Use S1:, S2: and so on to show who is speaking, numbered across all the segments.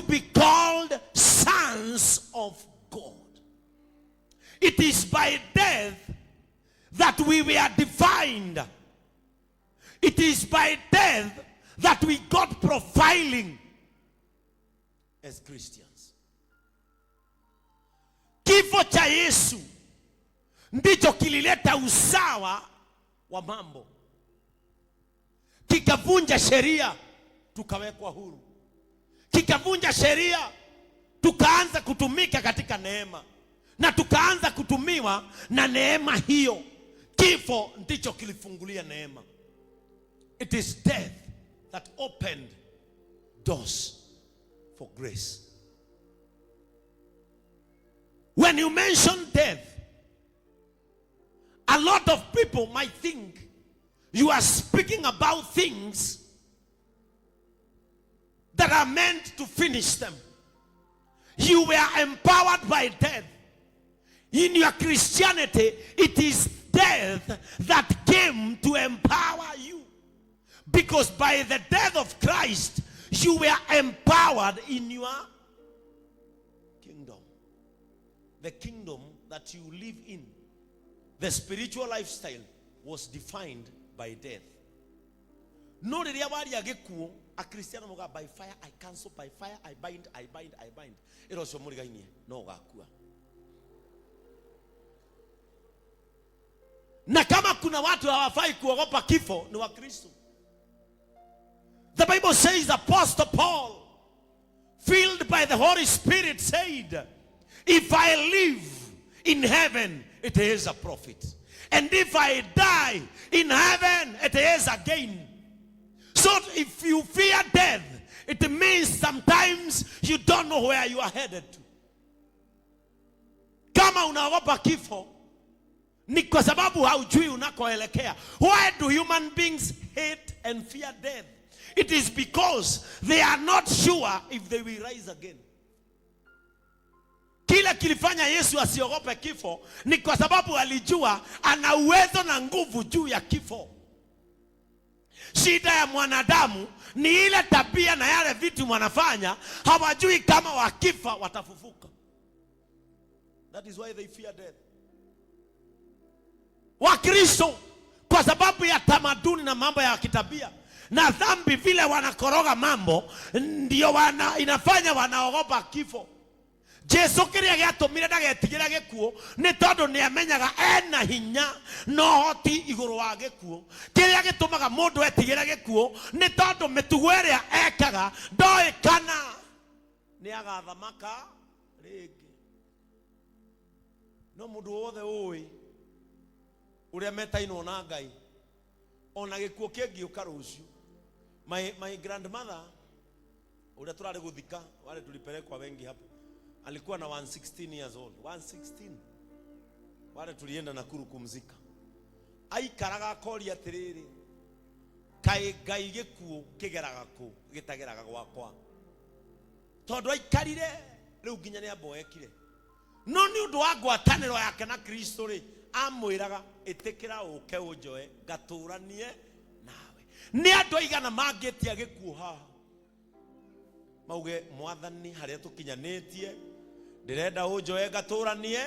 S1: to be called sons of God. It is by death that we were defined. It is by death that we got profiling as Christians. Kifo cha Yesu ndicho kilileta usawa wa mambo, kikavunja sheria, tukawekwa huru, kikavunja sheria, tukaanza kutumika katika neema na tukaanza kutumiwa na neema hiyo. Kifo ndicho kilifungulia neema. It is death that opened doors for grace. When you mention death, a lot of people might think you are speaking about things that are meant to finish them. You were empowered by death. In your Christianity, it is death that came to empower you. Because by the death of Christ, you were empowered in your kingdom. The kingdom that you live in, the spiritual lifestyle was defined by death. No rĩrĩa waria gĩkuũ, akristiano moigaga, "By fire I cancel, by fire I bind, I bind, I bind." Ĩra ũcio mũrigainie no ũgakua. Na kama kuna watu hawafai kuogopa kifo, ni Wakristo. The Bible says Apostle Paul, filled by the Holy Spirit, said, "If I live in heaven, it is a profit. And if I die in heaven, it is a gain." So if you fear death, it means sometimes you don't know where you are headed to. Kama unaogopa kifo, ni kwa sababu haujui unakoelekea. Why do human beings hate and fear death? It is because they are not sure if they will rise again. Kile kilifanya Yesu asiogope kifo ni kwa sababu alijua ana uwezo na nguvu juu ya kifo. Shida ya mwanadamu ni ile tabia na yale vitu wanafanya, hawajui kama wakifa watafufuka. That is why they fear death. Wakristo, kwa sababu ya tamaduni na mambo ya kitabia na dhambi, vile wanakoroga mambo, ndio inafanya wanaogopa kifo. Jesu kĩrĩa gĩatũmire ndagetigĩra gĩkuũ nĩ tondũ nĩ amenyaga ena hinya na ũhoti igũrũ wa gĩkuũ. Kĩrĩa gĩtũmaga mũndũ etigĩre gĩkuũ nĩ tondũ mĩtugo ĩrĩa ekaga, ndoĩ kana nĩ agathamaka rĩngĩ. No mũndũ wothe ũĩ ũrĩa metainwo na Ngai, ona gĩkuũ kĩngĩũka rũciũ. My grandmother ũrĩa tũrarĩ gũthika, wale tulipelekwa wengi hapo, alikuwa na 116 years old, 116, wale tulienda Nakuru kumzika. Aikaraga akoria atĩrĩrĩ, kaĩ Ngai gĩkuũ kĩgeraga kũ gĩtageraga gwakwa? Tondũ aikarire rĩu nginya nĩ amboekire, no nĩ ũndũ wa ngwatanĩro yake na Kristo rĩ, amwĩraga, "Ĩtĩkĩra ũke ũnjoe ngatũranie nawe." Nĩ andũ aigana mangĩtia gĩkuũ haha mauge, "Mwathani, harĩa tũkinyanĩtie ndĩrenda ũnjoe ngatũranie"?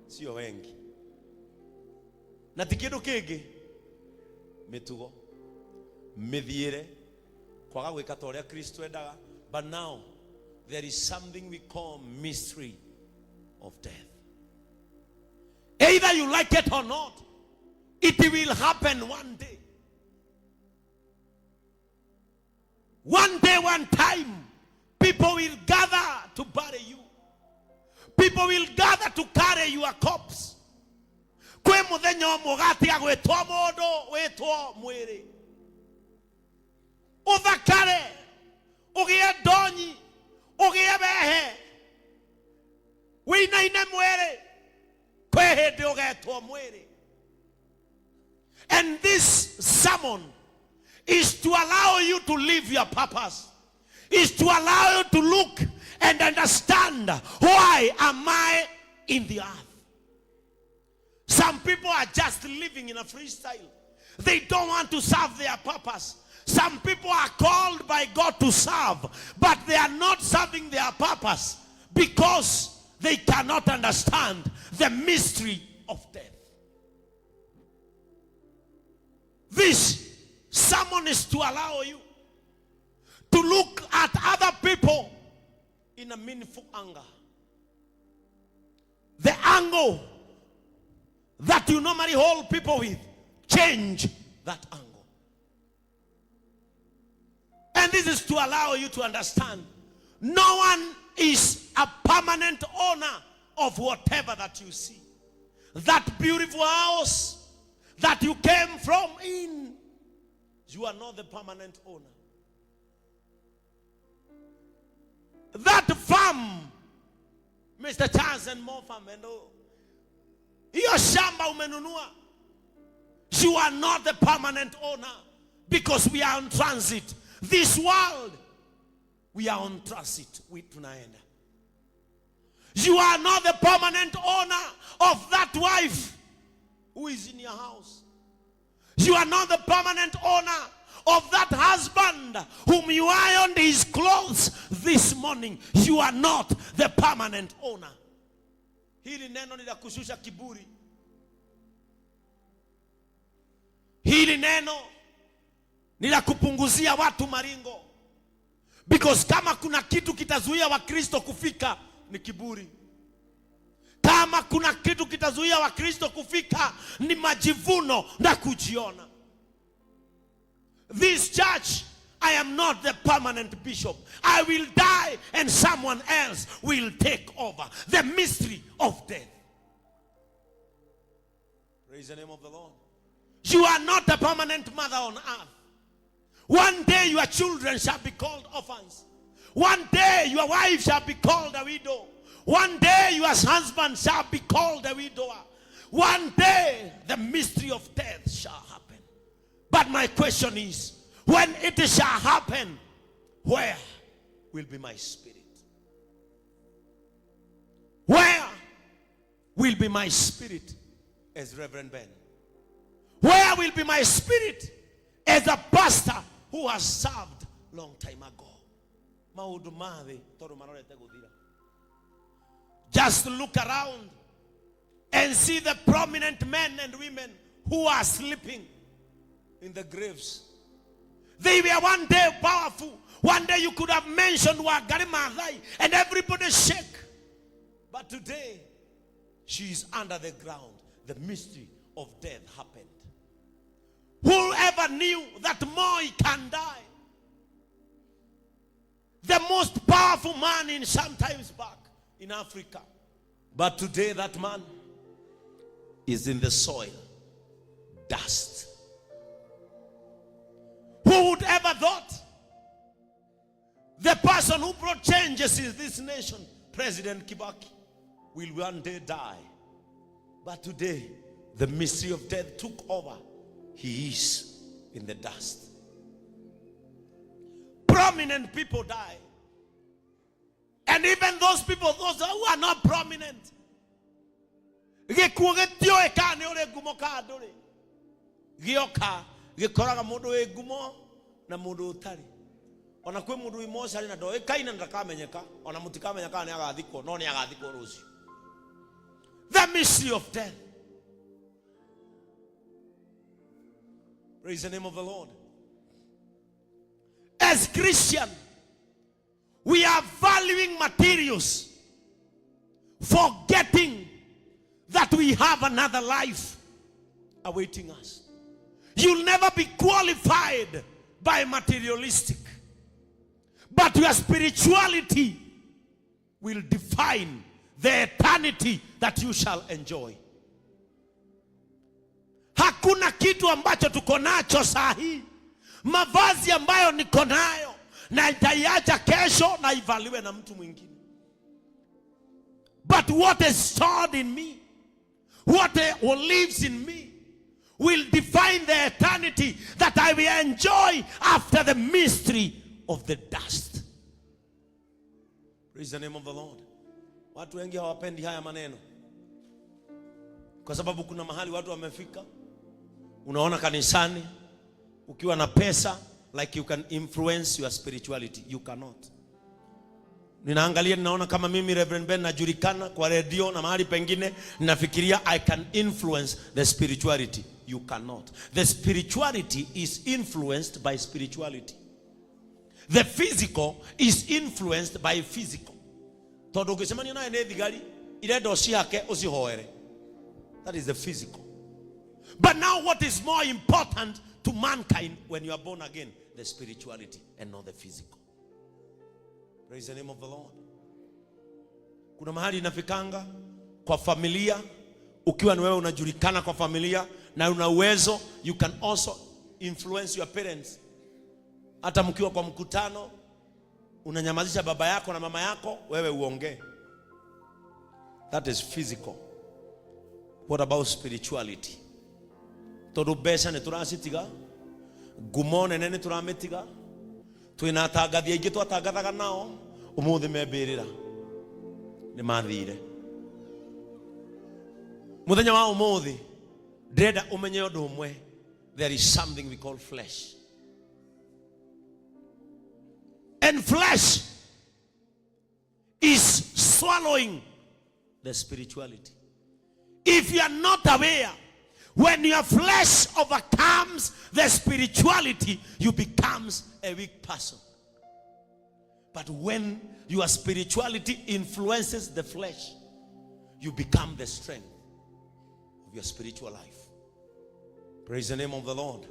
S1: Sio wengi. Na ti kĩndũ kĩngĩ, mĩtugo, mĩthiĩre, kwaga gwĩka ta ũrĩa Kristo endaga. But now there is something we call mystery of death. Either you like it or not, it will happen one day. One day, one time, people will gather to bury you. People will gather to carry your corpse. Kwĩ mũthenya ũmwe ũgatiga gwĩtwo mũndũ, wĩtwo mwĩrĩ. Ũthakare, ũgĩe ndonyi, ũgĩe wehe, wĩinaine mwĩrĩ. Kwĩ hĩndĩ ũgetwo mwĩrĩ. And this sermon is to allow you to live your purpose, is to allow you to look and understand, why am I in the earth? Some people are just living in a freestyle. They don't want to serve their purpose. Some people are called by God to serve, but they are not serving their purpose because they cannot understand the mystery of death. This sermon is to allow you to look at other people in a meaningful anger. The angle that you normally hold people with, change that angle. And this is to allow you to understand no one is a permanent owner of whatever that you see. That beautiful house that you came from in, you are not the permanent owner. That farm, Mr. Charles and more farm and all, hiyo shamba umenunua, you are not the permanent owner because we are on transit. This world, we are on transit. We tunaenda. You are not the permanent owner of that wife who is in your house. You are not the permanent owner of that husband whom you ironed his clothes this morning. You are not the permanent owner. Hili neno ni la kushusha kiburi. Hili neno ni la kupunguzia watu maringo. Because kama kuna kitu kitazuia Wakristo kufika ni kiburi. Kama kuna kitu kitazuia Wakristo kufika ni majivuno na kujiona. This church, I am not the permanent bishop. I will die and someone else will take over. The mystery of death. Praise the name of the Lord. You are not a permanent mother on earth. One day your children shall be called orphans. One day your wife shall be called a widow. One day your husband shall be called a widower. One day the mystery of death shall happen. But my question is, when it shall happen, where will be my spirit? Where will be my spirit as Reverend Ben? Where will be my spirit as a pastor who has served long time ago? Maũndũ ma thĩ tondũ marorete gũthira. Just look around and see the prominent men and women who are sleeping in the graves. They were one day powerful. One day you could have mentioned Wangari Maathai and everybody shake. But today, she is under the ground. The mystery of death happened. Whoever knew that Moi can die? The most powerful man in some times back in Africa. But today that man is in the soil, dust. Who would ever thought the person who brought changes in this nation, President Kibaki, will one day die? But today, the mystery of death took over. He is in the dust. Prominent people die. And even those people, those who are not prominent, gĩkuũ gĩtiũĩ kana nĩ ũrĩ ngumo kana ndũrĩ. Gĩoka gĩkoraga mũndũ wĩ ngumo na mũndũ ũtarĩ. Ona kwĩ mũndũ wĩ mocarĩ na ndoĩkaine na ndakamenyeka, ona mũtikamenya kana nĩ agathikwo, no nĩ agathikwo rũciũ. The mystery of death. Praise the name of the Lord. As Christian, we are valuing materials, forgetting that we have another life awaiting us. You'll never be qualified by materialistic, but your spirituality will define the eternity that you shall enjoy. Hakuna kitu ambacho tuko nacho saa hii. Mavazi ambayo niko nayo na nitaiacha kesho na ivaliwe na mtu mwingine. But what is stored in me, what lives in me, will define the eternity that I will enjoy after the mystery of the dust. Praise the name of the Lord. Watu wengi hawapendi haya maneno, kwa sababu kuna mahali watu wamefika. Unaona kanisani ukiwa na pesa like you can influence your spirituality. You cannot. Ninaangalia, ninaona kama mimi Reverend Ben najulikana kwa redio na mahali pengine, ninafikiria I can influence the spirituality. You cannot. The spirituality is influenced by spirituality. The physical is influenced by physical. Tondũ ũngĩcemania naye nĩ thigari irenda ũcihake ũcihoere. That is the physical. But now what is more important to mankind when you are born again? The spirituality and not the physical. Praise the name of the Lord. Kuna mahali inafikanga kwa familia, ukiwa ni wewe unajulikana kwa familia na una uwezo, you can also influence your parents. Hata mkiwa kwa mkutano, unanyamazisha baba yako na mama yako, wewe uongee. That is physical. What about spirituality? Tondu mbeca nĩ tũracitiga, ngumo nene nĩ tũramĩtiga, twĩna atangathi aingĩ twatangathaga nao, ũmũthĩ membĩrĩra nĩ mathire. Mũthenya wa ũmũthĩ ndĩrenda ũmenye ũndũ ũmwe, there is something we call flesh. And flesh is swallowing the spirituality. If you are not aware, when your flesh overcomes the spirituality, you becomes a weak person. But when your spirituality influences the flesh, you become the strength of your spiritual life. Praise the name of the Lord.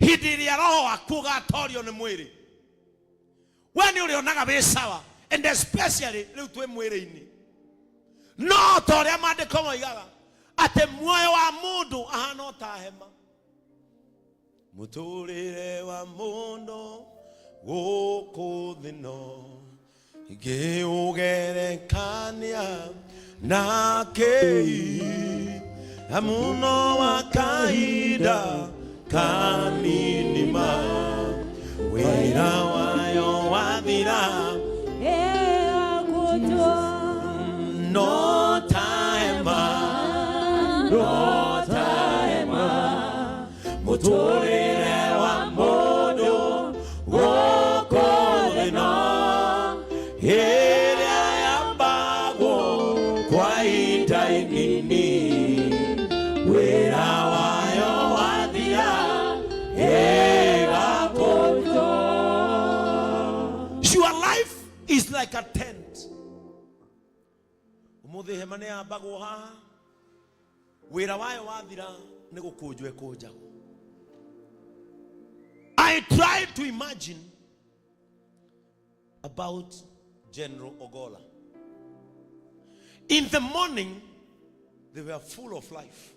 S1: Hĩndĩ ĩrĩa roho waku ũgatorio nĩ mwĩrĩ, we nĩ ũrĩonaga wĩ sawa, and especially rĩu twĩ mwĩrĩ-inĩ. No ta ũrĩa maandĩko moigaga atĩ muoyo wa mũndũ ahana o ta hema. Mũtũrĩre wa mũndũ gũkũ thĩ no ngĩũgerekania na kĩi amuno wa kahinda kanini ma wĩra wayo wathira no ta hema, no ta hema, mũtũrĩre wa mũndũ gũkũ thĩ no ĩrĩa yambagwo kwa ihinda inini wĩra wayo wathira ĩgakũnjwo. Your life is like a tent. Ũmũthĩ hema nĩ yambagwo haha, wĩra wayo wathira nĩ gũkũnjwo ĩkũnjagwo. I try to imagine about General Ogola. In the morning, they were full of life.